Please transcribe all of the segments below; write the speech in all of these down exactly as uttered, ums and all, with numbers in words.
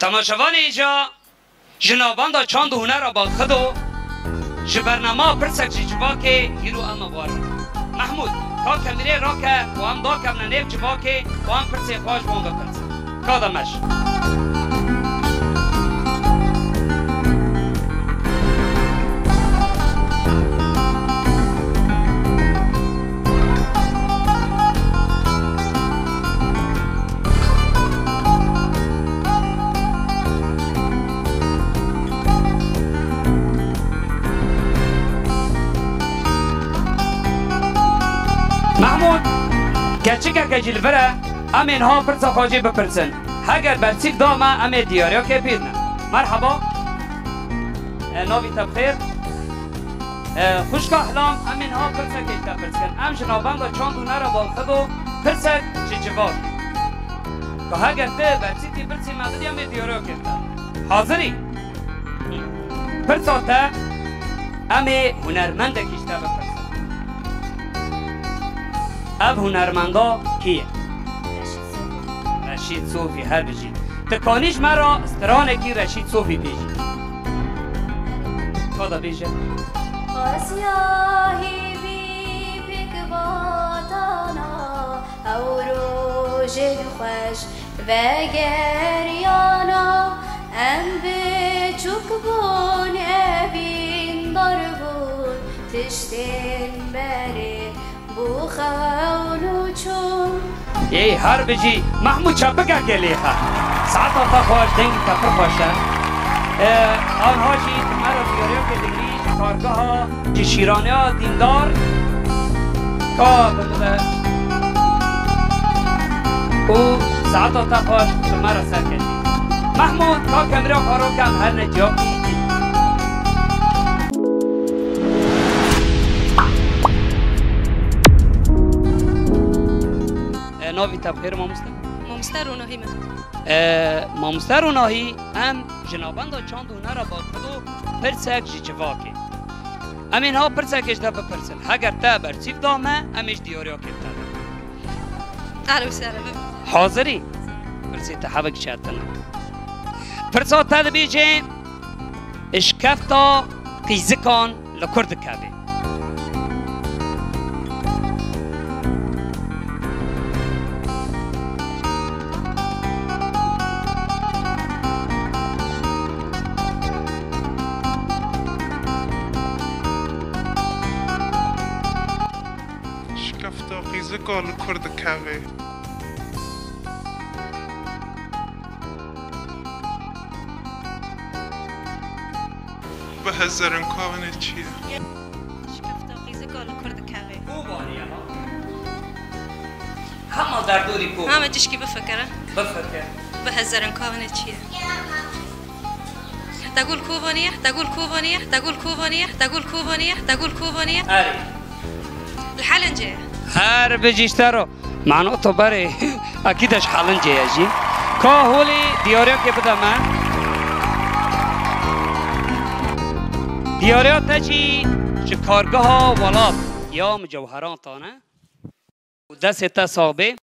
Temaşevanê îca ji navbenda çand û hunera Balxido ji bernama Pirsek ji Civakê hîro em ê werin. Mehmûd, ka kamerê rake û em dakevne nêv civakê û em pirsê xwe ji wan bipirsin. Ka de meş. Mehmûd, keçikeke jî li vir e, em ê niha pirsa xwe jê bipirsin. Heger bersîv da me, em ê diyariya kê pê dine. Merhaba. E, navî te bi xêr? E, xwişka Hilam, em ê niha pirsekê ji te pirs kin. Em ji navbenda çand û hunera Balxido pirsek ji civak. Ka heger tu bersîv tê pirsî me bidî, em ê diyariya kê bidin. Hazirî? Pirsa te, em ê hunermendekî ji te bipirsin. Ev hunermenda kî ye? Reşîd Sofî, her bijî. Dikanî ji me re stranekî Reşîd Sofî bêjî. Ka de bêje. Asya hîvî pêk vatana, ew rojên xweş vegeriyana, em biçûk bûn, evîndar bûn, tiştên berê bû xewn û çûn. Ê, her bijî Mehmûd, çepikekê lê xe. Saeta te xweş, dengî te pir xweş e. E, anha jî me re diyariyekê digirî ji kargeha, ji şîraniya Dîndar. Ka bimire. Û saeta te xweş, bi me re serketî. Mehmûd, ka kemira xwe rake, em herine ciyakî dî. E, navî te bi xêr, mamoste? Mamoste Ronahî me. E, mamoste Ronahî, em ji navbenda çand û hunera Balxido pirsek ji civakê. Em ê niha pirsekê ji te bipirsin. Heger te bersîv da me, em ê ji diyariya kê bi te bidin. Alo, sere bibe. Hazirî? Pirsê te hevek çetin e. Pirsa te dibêje, Şikefta qîzikan li kur dikeve? Şikefta qîzika li kur dikeve? Bi hezerên kavinê çi ye? Şikefta qîzika li kur dikeve? Kovanî ye ha? Hema derdorî kovanî. Hema tişkî bifikire. Bifikir. Bi hezerên kavinê çi ye? Te got kovanî ye, te got kovanî ye, te got kovanî ye, te got kovanî ye, te got kovanî ye. Erê. Li Helincê ye. Her bijî ji te re. Mano to berê, ekîd ji Helincê ye jî. Ka holê diyariyekê bide me. Diyariya te jî ji kargeha Welat ya Mucewheran tane. Û destê te sax bê.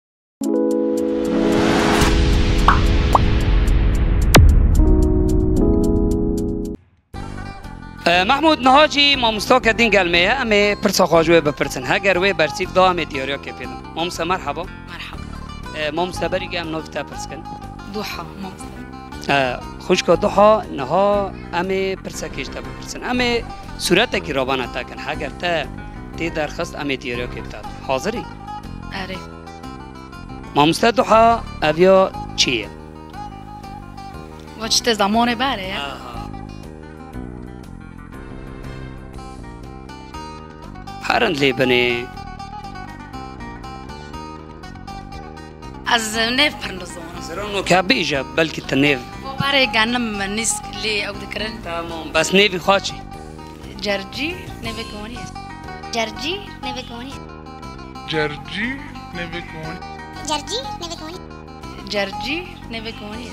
E, Mehmûd, niha jî mamostake din gel me ye, em ê pirsa xwe ji wê bipirsin. Heger wê bersîv da, em ê diyariya kê pê din. Mamoste, merhaba. Merhaba. E, mamoste, berî ge em navî te pirs kin. Duha, mamoste. E, xwişka Duha, niha em ê pirsekê ji te bipirsin. Em ê sûretekî rabana te kin. Heger te tê derxist, em ê diyariya kê bi te din. Hazir î? Erê. Mamoste Duha, ev ya çi ye? Va çi te zamanê berê ye? Aha. Herin lê binê. Ez nêv pir nizanim. Sero noke bêje, belkî tu nêv. Va berê genim nîsk lê ew dikirin. Tamam, bes nêvî xwe çi? Cercî, nêvê gonî. Cercî, nêvê gonî. Cercî, nêvê gonî. Cercî, nêvê gonî. Cercî, nêvê gonî.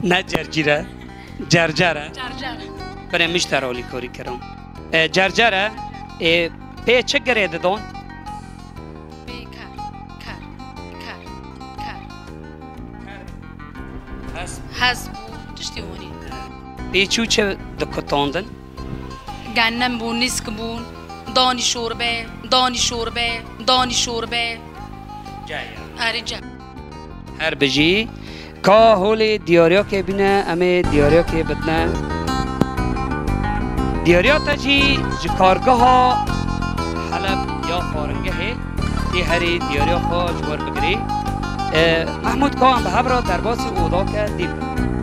Ne cercî re, cercer e. Cercer. Binê min ji te re alîkarî kirin. E, cercer e, e, pê çi girê didon? Pê ker, ker, ker, ker. Hez. Hez bû. Tiştî hûnî. Pê çû çi dikutandin? Gennem bûn, nîsk bûn, danî şorbe, danî şorbe, danî şorbe. Erê ce. Her bijî. Ka holê diyariyakê bîne, em ê diyariyakê bidne. Diyariya te jî ji kargeha Heleb ya xwaringehê tê herî diyariya xwe ji we re bigirî. E, Mehmûd, ka em bi hev re derbasî oda ke dî bin.